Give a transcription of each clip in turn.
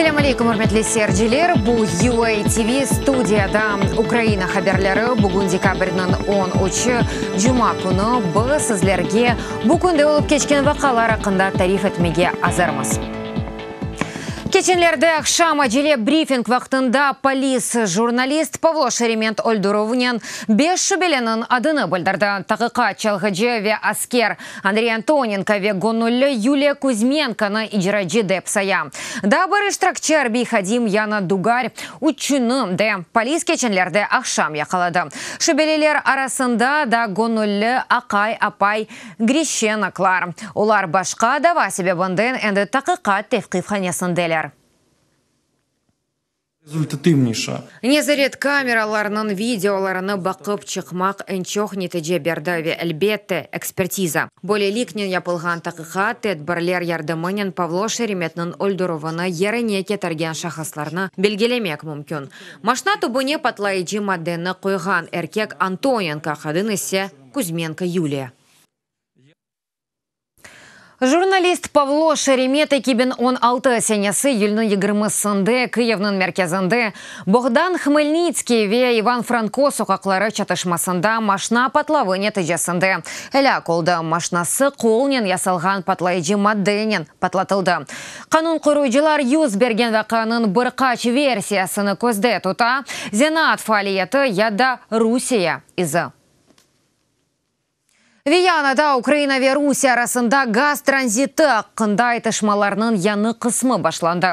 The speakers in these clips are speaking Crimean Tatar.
Selâm aleykum, ürmetli seyirciler! Bu UA TV studiyada Ukraina haberleri. Bugün dekabrniñ on üçü, cuma künü. Biz sizlerge bu künde olıp keçken vaqialar aqqında tarif etmege azırmız. Keçenlerde aqşam acele brifing vaqtında polis jurnalist Pavlo Şeremet öldürüvnen beş şübeliniñ adını bildirdi. Taqiqat çalğıcı ve asker Andrey Antonenko ve göñülli Yuliya Kuzmenkonı icracı dep saya. Daa bir iştirakçi arbiy hadim Yana Dugar. Üçüni de polis keçenlerde aqşam yaqaladı. Şübeliler arasında da göñülli aqay-apay Grişçenoklar. Olar başqa dava sebebinden endi taqiqat tevqifhanesindeler. Nezaret kameralarınıñ videolarını baqıp çıqmaq eñ çoq netice berdi ve, elbette, ekspertiza. Böyleliknen yapılğan taqiqat tedbirler yardımınen Pavlo Şeremetniñ öldürüvini yerine ketirgen şahıslarnı belgilemek mümkün. Maşna tübüne patlayıcı maddeni qoyğan erkek Antonenko, qadın ise Kuzmenko Yuliya. Jurnalist Pavlo Şeremet 2016 senesi iyülniñ yigirmisinde Kıyivniñ merkezinde Boğdan Hmelnitskiy ve İvan Franko soqaqları çatışmasında maşna patlavı neticesinde elâk oldı. Maşnası qolnen yasalğan patlayıcı maddenen patlatıldı. Qanun qoruyıcılar yüz bergen vaqianıñ bir qaç versiyasını közde tuta, zenaat faaliyeti ya da Rusiye izi. Viyanada Ukraina ve Rusiye arasında gaz tranziti aqqında aytışmalarnıñ yañı qısmı başlandı.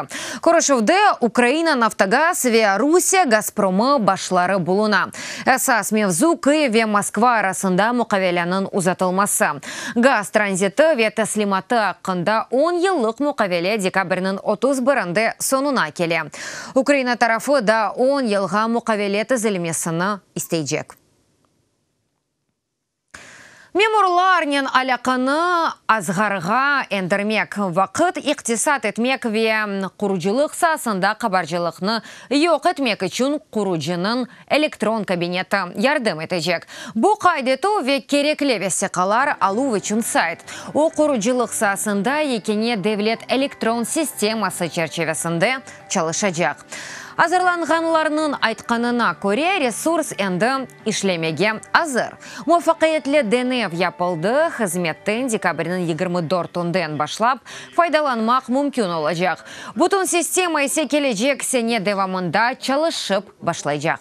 Körüşüvde Ukraina Naftogaz ve Rusiye Gazpromı başları buluna. Esas mevzu Kyiv ve Moskva arasında muqaveleniñ uzatılması. Gaz tranziti ve teslimatı aqqında on yıllıq muqavele dekabrniñ 31-inde soñuna kele. Ukraina tarafı da on yılğa muqavele tizilmesini isteycek. Memurlarnen alâqanı azğarğa endirmek, vaqıt iqtisat etmek ve qurucılıq saasında qabarcılıqnı yoq etmek içün qurucınıñ elektron kabineti yardım etecek. Bu qayd etüv ve kerekli vesiqalar aluv içün sayt. O, qurucılıq saasında yekâne devlet elektron sisteması çerçivesinde çalışacaq. Azırlanğanlarnıñ aytqanına köre, resurs endi işlemege azır. Muvafaqiyetli denev yapıldı, hızmetten dekabrniñ 24-ünden başlap faydalanmaq mümkün olacaq. Bütün sistema ise kelecek sene devamında çalışıp başlaycaq.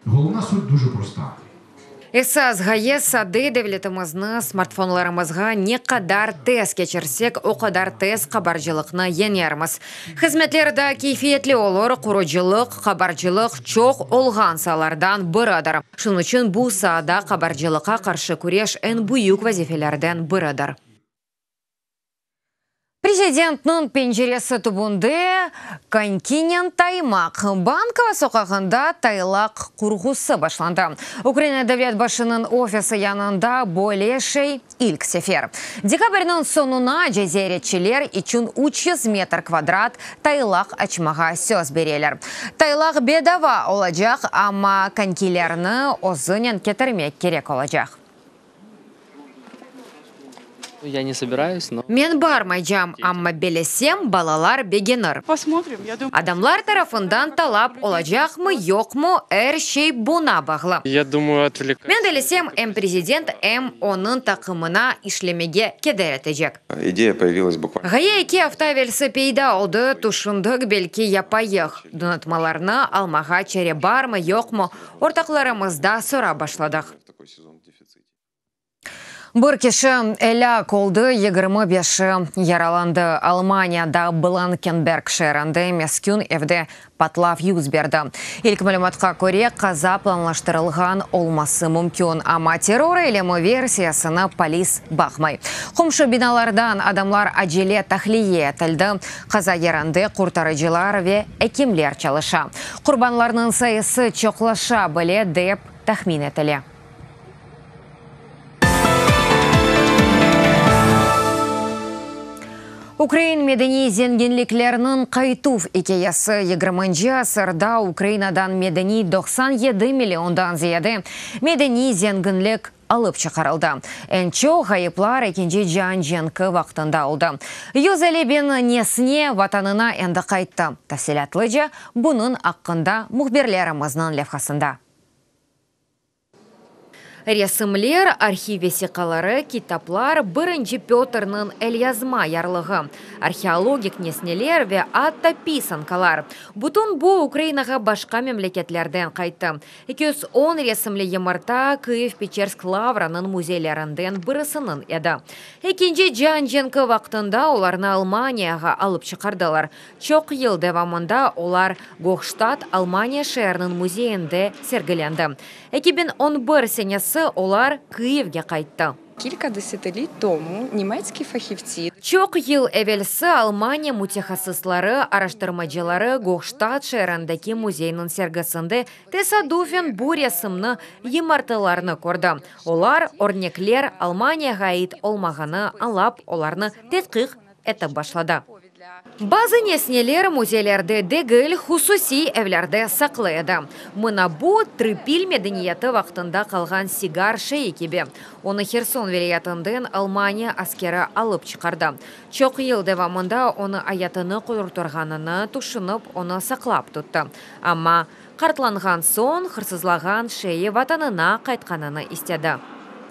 Головна суть дуже проста. Esas ğaye sade, devletimizni smartfonlarımızğa ne qadar tez keçirsek, o qadar tez qabarcılıqnı yeñermiz. Hızmetler daa keyfiyetli olur, qurucılıq, qabarcılıq çoq olğan saalardan biridir. Şunıñ içün bu saada qabarcılıqqa qarşı küreş eñ büyük vazifelerden biridir. Prezidentniñ penceresi tübünde konkinen taymaq. Bankova soqağında taylaq qurğusı başlandı. Ukraina devlet başınıñ ofisi yanında böyle şey ilk sefer. Dekabrniñ soñunace ziyaretçiler içün 300 metr kvadrat taylaq açmağa söz bereler. Taylaq bedava olacaq, amma konkilerni özünen ketirmek kerek olacaq. Ya ne sobirаюсь, но... Men barmaycam, amma bellesem, balalar begenir. Посмотрим, я думаю. Adamlar tarafından talap olacaqmı, yoqmı, er şey buña bağlı. Я думаю, отвлекать. Men bellesem, em prezident, em onıñ taqımına işlemege keder etecek. Идея появилась буквально. Ğaye eki afta evelsi peyda oldı, tüşündik, belki yapayıq. Donatmalarnı almağa çare barmı, yoqmı, ortaqlarımızda sorap başladıq. В такой сезон в дефиците. Bir kişi elâk oldı, 25-i yaralandı. Almaniyada Blankenberg şeerinde meskün evde patlav yüz berdi. İlk malümatqa köre, qaza planlaştırılğan olması mümkün, amma terror eylemi versiyasını polis baqmay. Qomşu binalardan adamlar acele tahliye etildi. Qaza yerinde qurtarıcılar ve ekimler çalışa. Qurbanlarnıñ sayısı çoqlaşa bile, dep tahmin etile. Ukrain medeniy zenginliklerniñ qaytuv ikâyesi yigirminci asırda Ukrainadan medeniy 97 milliondan ziyade medeniy zenginlik. alıp çıqarıldı. Eñ çoq ğayıplar Ekinci cian cenki vaqtında oldı. 150 biñ nesne Vatanına endi qayttı. Tafsilâtlıca bunıñ aqqında mühbirlerimizniñ levhasında. Resimler, arhiv vesiqaları, kitaplar, Birinci Pötrniñ elyazma yarlığı, arheologik nesneler ve atta pisankalar, bütün bu Ukrainağa başqa memleketlerden qayttı. 210 resimli yımırta Kıyiv-Peçersk Lavranıñ müzeylerinden birisiniñ edi. Ekinci cian cenki vaqtında olarnı Almaniyağa alıp çıqardılar. Çoq yıl devamında olar Gohştadt, Almaniya şeeriniñ müzeyinde sergilendi. 2011 senesi olar Kıyivge qayttı. Кілька десятиліть тому німецькі фахівці Çoq yıl evelsi Almaniya mütehassısları, araştırmacıları Gohştadt şeerindeki müzeyniñ sergisinde tesadufen bu resimni yımırtalarnı kördi. Olar, örnekler Almaniyağa ait olmağanı añlap, olarnı tedqiq etip başladı. Bazı nesneler müzeylerde degil, hususiy evlerde saqlı edi. Mına bu, Tripil medeniyeti vaqtında qalğan sigar şeyi kibi. Onı Herson vilâyetinden Almaniya askeri alıp çıqardı. Çoq yıl devamında onı ayatını qurtarğanını tüşünip, onı saqlap tuttı. Amma qartlanğan soñ, hırsızlağan şeyi vatanına qaytqanını istedi.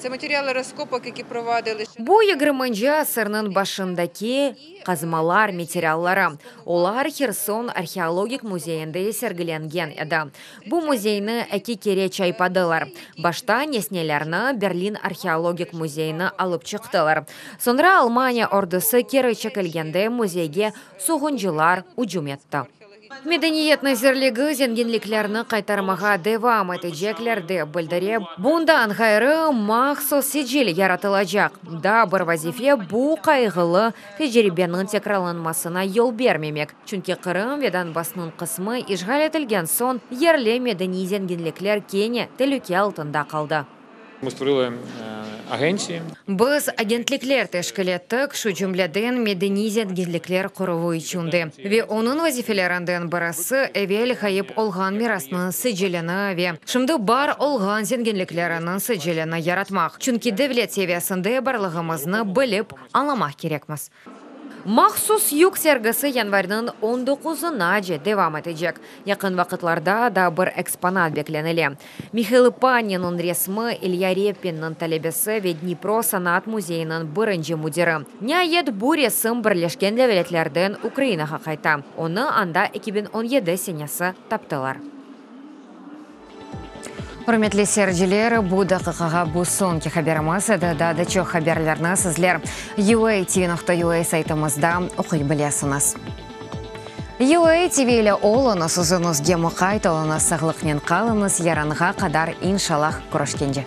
Це матеріали розкопок, які проводили ще Bu yigirminci asırnıñ başındaki qazmalar materialları. Olar Herson arheologik müzeyinde sergilengen edi. Bu müzeyni eki kere çaypadılar. Başta nesnelerni Berlin arheologik müzeyine alıp çıqtılar. Soñra Almaniya ordusı keri çekilgende müzeyge soğuncılar ücüm etti. Medeniyet nazirligi zenginliklerni qaytarmağa devam etecekler, dep bildire. Bundan ğayrı, mahsus sicil yaratılacaq. Daa bir vazife bu qayğılı tecribeniñ tekrarlanmasına yol bermemek, çünki Qırım ve Donbasnıñ qısmı işğal etilgen soñ yerli medeniy zenginlikler kene telüke altında qaldı. Ми створили агенції. Biz agentlikler teşkil ettik, şu cümleden medeniy zenginlikler qoruvı içün de. Ve onıñ vazifelerinden birisi, evel ğayıp olğan mirasnıñ sicilini ve şimdi bar olğan zenginlikleriniñ sicilini yaratmaq. Çünki devlet seviyesinde barlığımıznı bilip añlamaq kerekmiz. Mahsus yük sergisi yanvarniñ on doquzınace devam etecek. Yaqın vaqıtlarda daa bir eksponat beklenile. Mihail Paninniñ resmi, İlya Repinniñ talebesi ve Dnipro sanat müzeyiniñ birinci müdiri. Niayet, bu resim Birleşken Devletlerden Ukrainağa qayta. Onı anda 2017 senesi taptılar. Ürmetli seyirciler, bu daqiqağa bu soñki haberimiz edi. Daa da çoq haberlerni sizler uatv.ua saytımızda oquy bilesiñiz. UA TV ile oluñız, özüñizge muqayt oluñız, sağlıqnen qalıñız, yarınğa qadar inşallah körüşkence.